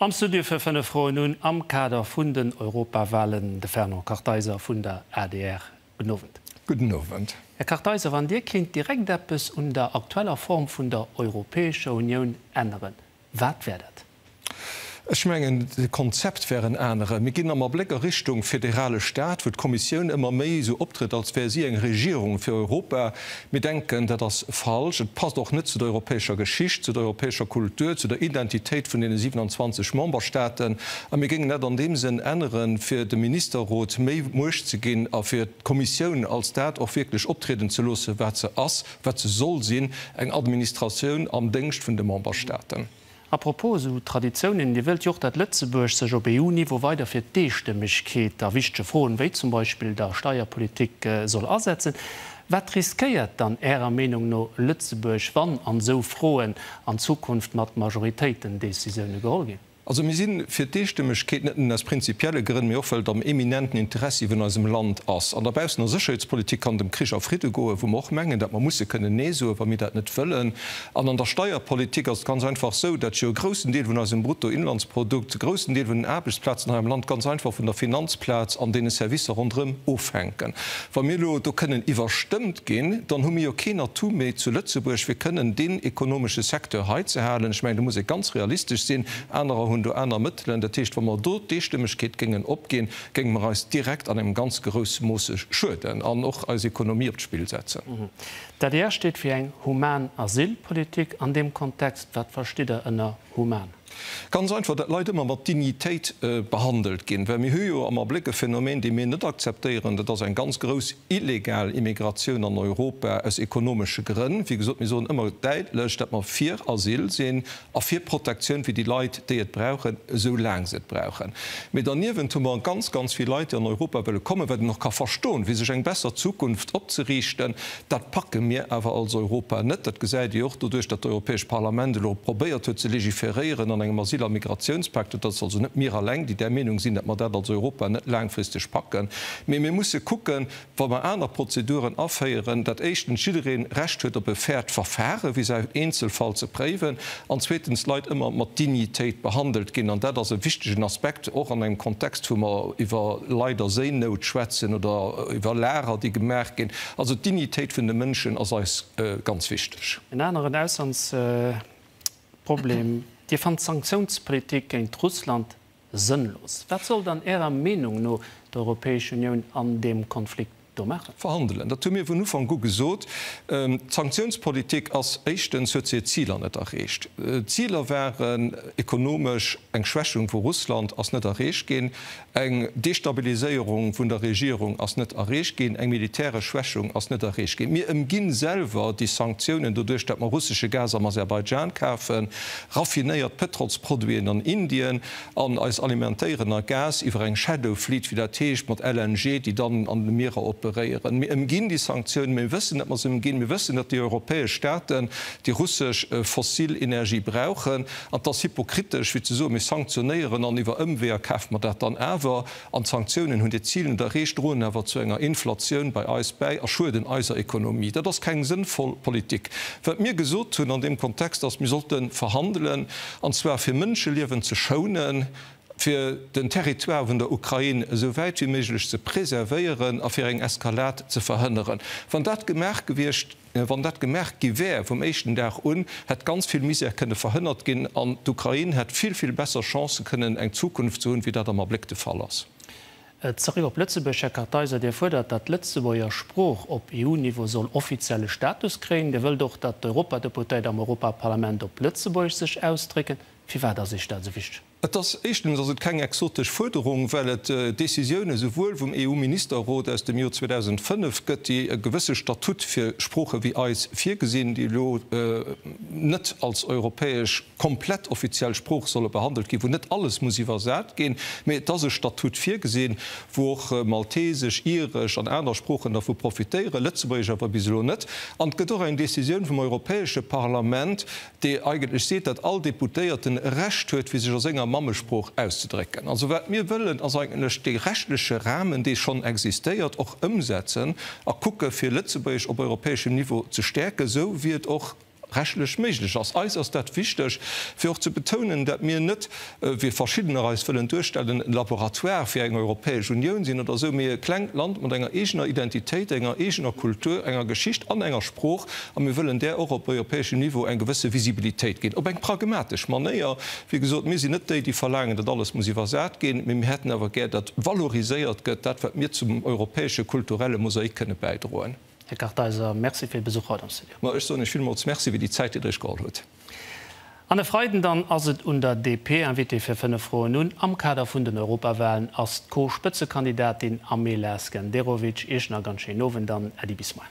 Am Studio fir 5 Froen un am Kader vun den Europawahlen de Fernand Kartheiser vun der adr. Gudden Owend. Gudden Owend. Här Kartheiser, wann Dir kéint direkt eppes un der aktueller Form vun der Europäescher Unioun änneren, wat wär dat? Ech mengen, de Konzept wär en anere. Mir ginn am Abléck a Richtung federale Staat, wou d'Kommissioun ëmmer méi esou optrëtt, als wär si eng Regierung fir Europa. Mir denken, dat ass falsch. Et passt och net zu der europäescher Geschicht, zu der europäescher Kultur, zu der Identitéit vun deene 27 Memberstaaten. A mir géingen dat an deem Sënn änneren, fir dem Ministerrot méi Muecht ze ginn a fir d'Kommissioun als dat och wierklech optrieden ze loossen, wat se ass, wat se soll sinn, eng Administratioun am Déngscht vun de Memberstaaten. A propos esou Traditiounen, Dir wëllt jo och, datt Lëtzebuerg sech op EU-Niveau weider fir d'Eestëmmegkeet a wichtege Froen, wéi zum Beispill der Steierpolitik, soll asetzen. Wat riskéiert dann Ärer Meenung no Lëtzebuerg, wann an esou Froen an Zukunft mat Majoritéiten Decisioune geholl ginn? Also mir si fir d'Eestëmmegkeet, net nëmmen aus prinzipielle Grënn, mee och well et am eminenten Interessi vun eisem Land ass. An der Baussen a Sécherheetspolitik kann et ëm Krich a Fridde goen, wou mer och mengen, datt mer musse kënnen Nee soen, wa mir dat net wëllen. An an der Steierpolitik ass et ganz einfach esou, datt jo e groussen Deel vun eisem Bruttoinlandsprodukt, e groussen Deel vun den Aarbechtsplazen hei am Land ganz einfach vun der Finanzplaz an deene Servicer ronderëm ofhänken. Wa mir elo do kënnen iwwerstëmmt ginn, dann hu mir jo keen Atout méi zu Lëtzebuerg, fir kënnen deen ekonomesche Secteur hei ze halen. Ech mengen, do muss ee ganz realistesch sinn. Anerer hunn do aner Mëttelen. Dat heescht, wa mer do d'Eestëmmegkeet géingen opginn, géinge mer eis direkt an engem ganz grousse Moosse schueden an och eis Ekonomie op d'Spill setzen. D'adr steet fir eng human Asylpolitik. An deem Kontext, wat verstitt Der ënner human? Ganz einfach, datt Leit ëmmer mat Dignitéit behandelt ginn. Well mir hu jo am Abléck e Phänomen, dee mir net akzeptéieren, dat ass eng ganz grouss illegal Immigratioun an Europa aus ekonomesche Grënn. Wéi gesot, mir soen ëmmer däitlech, datt mer fir Asyl sinn a fir Protektioun fir déi Leit, déi et brauchen, esou laang se et brauchen. Mee derniewent hu mer ganz, ganz vill Leit, déi an Europa wëlle kommen, wat een och ka verstoen, fir sech eng besser Zukunft opzeriichten. Dat packe mir awer als Europa net. Dat gesäit Dir och doduerch, datt d'Europäescht Parlament elo probéiert huet ze legiferéieren an engem Asyl a Migratiounspak. Dat ass also net mir alleng, déi där Meenung sinn, datt mer dat als Europa net laangfristeg packen. Mee mir musse kucken, wa mer aner Prozeduren aféieren, datt éischtens jidderee Recht huet op e fairt Verfare fir säin Eenzelfall ze préiwen an zweetens d'Leit ëmmer mat Dignitéit behandelt ginn. An dat ass e wichtegen Aspekt, och an engem Kontext, wou mer iwwer leider Séinout schwätzen oder iwwer Lager, déi gemaach ginn. Also d'Dignitéit vun de Mënschen ass eis ganz wichteg. En aneren Auslandsproblem, Dir fannt d'Sanktiounspolitik géint Russland sënnlos. Wat soll dann Ärer Meenung no d'Europäesch Unioun an deem Konflikt do maachen? Verhandelen. Dat hu mir vun Ufank u gesot. D'Sanktiounspolitik ass, éischtens huet se hir Ziler net erreecht. D'Ziler waren ekonomesch, eng Schwächung vu Russland ass net erreecht ginn. Eng Destabiliséierung vun der Regierung ass net erreecht ginn, eng militäresch Schwächung ass net erreecht ginn. Mir ëmginn selwer déi Sanktiounen doduerch, datt mer russesche Gas am Aserbaidschan kafen, raffinéiert Pëtrolsproduiten an Indien an eis alimentéieren a Gas iwwer eng Shadow Fleet, wéi dat heescht, mat LNG, déi dann an de Mierer operéieren. Mir ëmginn déi Sanktiounen, mir wëssen, datt mer se ëmginn. Mir wëssen, datt déi europäesch Staaten déi russesch fossil Energie brauchen. An 't ass hypokritesch, fir ze soen, mir sanktionéieren an iwwer Ëmweeër kafe mer dat dann awer. An d'Sanktiounen hunn hiert Zil net erreecht, droen awer zu enger Inflatioun bei eis bäi a schueden eiser Ekonomie. Dat ass keng sënnvoll Politik. Wat mir gesot hunn an deem Kontext ass, mir sollte verhandelen, an zwar fir Mënscheliewen ze schounen, fir den Territoire vun der Ukrain esou wäit wéi méiglech ze preservéieren a fir eng Eskalad ze verhënneren. Wann dat gemaach gewiescht Wann dat gemaach gi wär vum éischten Dag un, hätt ganz vill Misär kënne verhënnert ginn an d'Ukrain hätt vill, vill besser Chancë kënnen eng Zukunft ze hunn, wéi dat am Abléck de Fall ass. Zeréck op Lëtzebuerg, Här Kartheiser, Dir fuerdert, datt d'Lëtzebuerger Sprooch op EU-Niveau soll offizielle Status kréien. Dir wëllt och, datt d'Europadeputéiert am Europaparlament op Lëtzebuergesch sech ausdrécken. Firwat ass Iech dat esou wichteg? Et ass, éischtens ass et keng exotesch Fuerderung, well et Décisioune souwuel vum EU-Ministerrot aus dem Jor 2005 gëtt, déi e gewësse Statut fir Sprooche wéi eis virgesinn, déi elo net als europäesch komplett offiziell Sprooch solle behandelt ginn, wou net alles muss iwwersat ginn, mee et ass e Statut virgesinn, wou och Maltesesch, Iresch an aner Sproochen dervu profitéieren, Lëtzebuergesch awer bis elo net. An et gëtt och eng Décisioun vum Europäesche Parlament, dee eigentlech seet, datt all Deputéierten e Recht huet, fir sech a senger Mammesprooch auszedrécken. Also wat mir wëllen, ass eigentlech dee rechtleche Rahmen, dee schonn existéiert, och ëmsetzen a kucke fir Lëtzebuergesch op europäeschem Niveau ze stäerken, esou wéi et och. rechtlech méiglech ass. Eis ass dat wichteg, fir och ze betounen, dat mir net, wéi verschiddener eis wëllen duerstellen, e Laboratoire fir eng Europäesch Unioun sinn oder esou, mee e klengt Land mat enger eegener Identitéit, enger eegener Kultur, enger Geschicht an enger Sprooch. A mir wëllen där och op europäeschem Niveau eng gewësse Visibilitéit ginn, op eng pragmatesch Manéier. Wéi gesot, mir sinn net déi, déi verlaangen, datt alles muss iwwersat ginn, mee mir hätten awer gär, datt valoriséiert gëtt, dat wat mir zum europäesche kulturelle Mosaik kënne bäidroen. Här Kartheiser, Merci fir de Besuch haut am Studio. Ma ech soen Iech villmools Merci fir déi Zäit, déi Der Iech geholl hutt. An e Freiden dann ass et un der DP. Invitée fir 5 Froen un am Kader vun den Europawahlen ass d'Co-Spëtzekandidatin Amela Skenderovic. Iech nach e ganz schéinen Owend an Äddi bis moar.